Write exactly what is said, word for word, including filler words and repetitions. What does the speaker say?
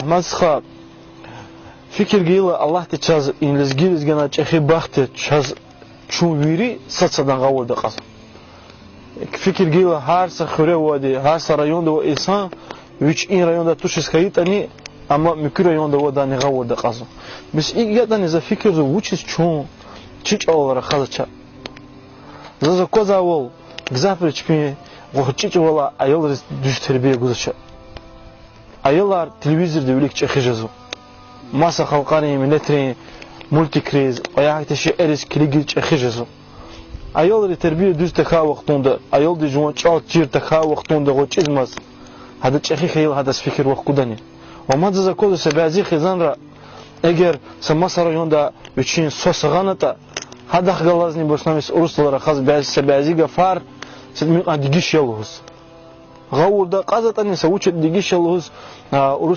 Агьмад стха, фикир гайила, Аллагьди чаз и лезгийриз гана чӀехи бахт я, чаз чун вири сад-садан гъавурда акьазва. Фикир гайила, гьар са хуьре авайди, гьар са районда авай инсан, вич и районда тушиз хьайитӀани, амма муькуь районда авайдани гъавурда акьазва. Бес икӀ ятӀани, за фикирзава, вучиз чун чи чӀалал рахазвач? Заз аквазвайвал, гзафбуру чпин гъвечӀи чӀавалай аялриз дуьз тербия гузвач. Аялар телевизорда вилик чӀехи жезва. Маса халкьарин, миллетрин мультикриз ва я гьахьтин шейэриз килигиз чӀехи жезва. Аялрин тербия дуьз тахьай вахтунда, аялдин жуван чӀал чир тахьай вахтунда гъвечӀизмаз, гьада чӀехи хьайила гьадаз фикир вахкудани. Ва мад заз аквазва са бязи хизанра, эгер са маса районда вичин свас гъанатӀа, гьадахъ галазни башламишзава урусдал рахаз бязи, са бязи гафар, са муькъан дегиш я лугьуз. Гъавурда акьазватӀани, са вуч ятӀа дегиш я лугьуз, а, урус